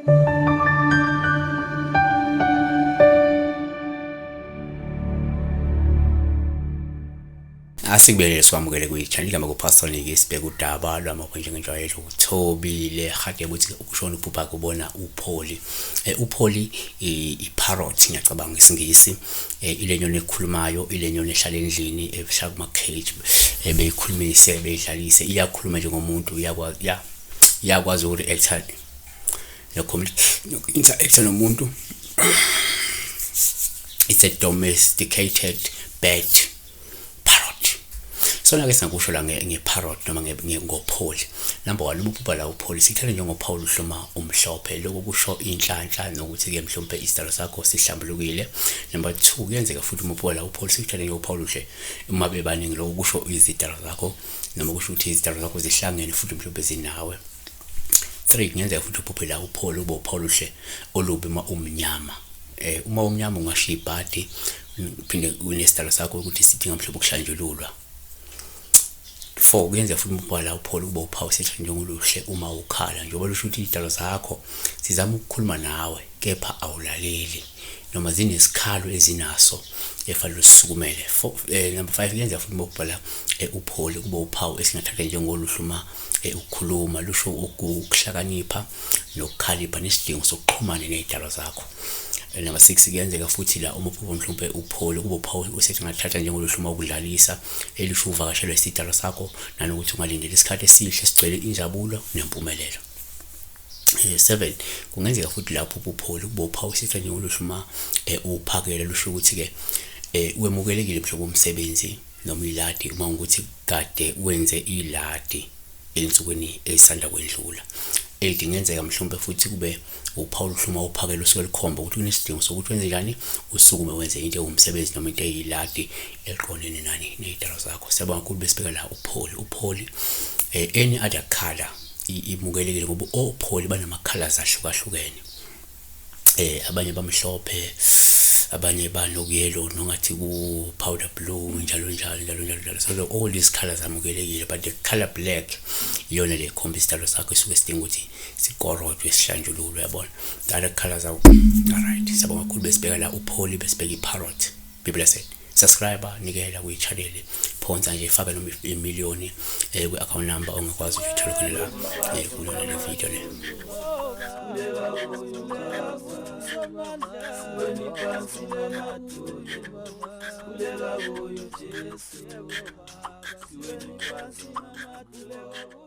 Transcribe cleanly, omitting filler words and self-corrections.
Asikubelele sikwamukele kwi-channel igama kuPastor Niki, sibheke udaba lwamakho njengenjwayelo. Uthobile Hadebe uthi ukushona uphupha kubona uPholi. UPholi i-parrot ngiyacabanga isiNgisi, ile nyoni ekhulumayo, ile nyoni ehlala endlini, ehlala kuma-cage, beyikhulumise beyidlalise, iyakhuluma njengomuntu, iyakwazi ya iyakwazi uku-react-a noku-interact-a nomuntu. It's a domesticated bird, parrot. Sona-ke singakusho la nge-parrot noma ngopholi. Number one, uma uphupha la upholi, sikuthele njengophawu luhluma umhlophe. Lokho kusho inhlanhla nokuthi-ke mhlawumpe isidalo sakho sihlambulukile. Number two, kuyenzeka futhi uma uphupha la upholi, sikuthele njengophawu luhle uma bebaningi. Lokho kusho izidalo zakho noma kusho ukuthi izidalo zakho zihlangene futhi mhlawumpe zinawe. Three, kungenzeka futhi uphuphe la upholi ube uphawu luhle olubi uma umnyama. Uma umnyama ungashiya ibhadi, uphinde kunesidalo sakho ukuthi sidinga mhlawumbe ukuhlanjululwa. Four, kuyenzeka futhi uma ubhala uphole kube uphawu sethu njengoluhle uma ukhala, njengoba lusho ukuthi izidalo zakho zizama ukukhuluma nawe kepha awulaleli noma zinesikhalo ezinaso efanele usisukumele. Number five, kuyenzeka futhi uma ubhala uphole kube uphawu esingathatha njengoluhle uma ukukhuluma, lusho ukuhlakanipha nokukhalipha nesidingo sokuxhumana nezidalwa zakho. Number six, kuyenzeka futhi la uma uphupha mhlawumbe uphole kube uphawu osesingathatha njengoluhle uma ukudlalisa, elisho uvakashelwa isidalwa sakho nanokuthi ungalindela isikhathi esihle sigcwele injabulo nempumelelo. Seven, kungenzeka futhi lapho uphole kube uphawu esithatha njengoluhle uma uphakela, lusho ukuthi-ke wemukelekile mhlobo womsebenzi noma iladi uma ukuthi kade wenze iladi ensukwini ezisanda kwendlula. Eight, kungenzeka mhlawumbe futhi kube uphawu oluhle uma uphakela usuke lukhomba ukuthi kunesidingo sokuthi wenze njani, usukume wenze into ewumsebenzi noma into eyiladi eliqondene nani ney'dalo zakho. Siyabonga kakhulu. Besibheka la upholi. Upholi, any other color imukelekile ngoba opholi banama-colours ahlukahlukene. Abanye bamhlophe, abanye banokuyelo nongathi ku-powder blue, njalo njalo njalo njalo njalo. So all these colours amukelekile, but the color black iyona le khomba isidalo sakho esuke sidinga ukuthi sikorojwe, sihlanjululwe, yabona. The other colours are alright. Siyabonga kakhulu. Besibheka la upholi, besibheka i-parrot. Be blessed. Subscribe, nikela kwi-channel, phonsa nje, faka noma imiliyoni kwi-account number ongakwazi ukuyithola khona la kulona le video le. Siweni phansi namadolo.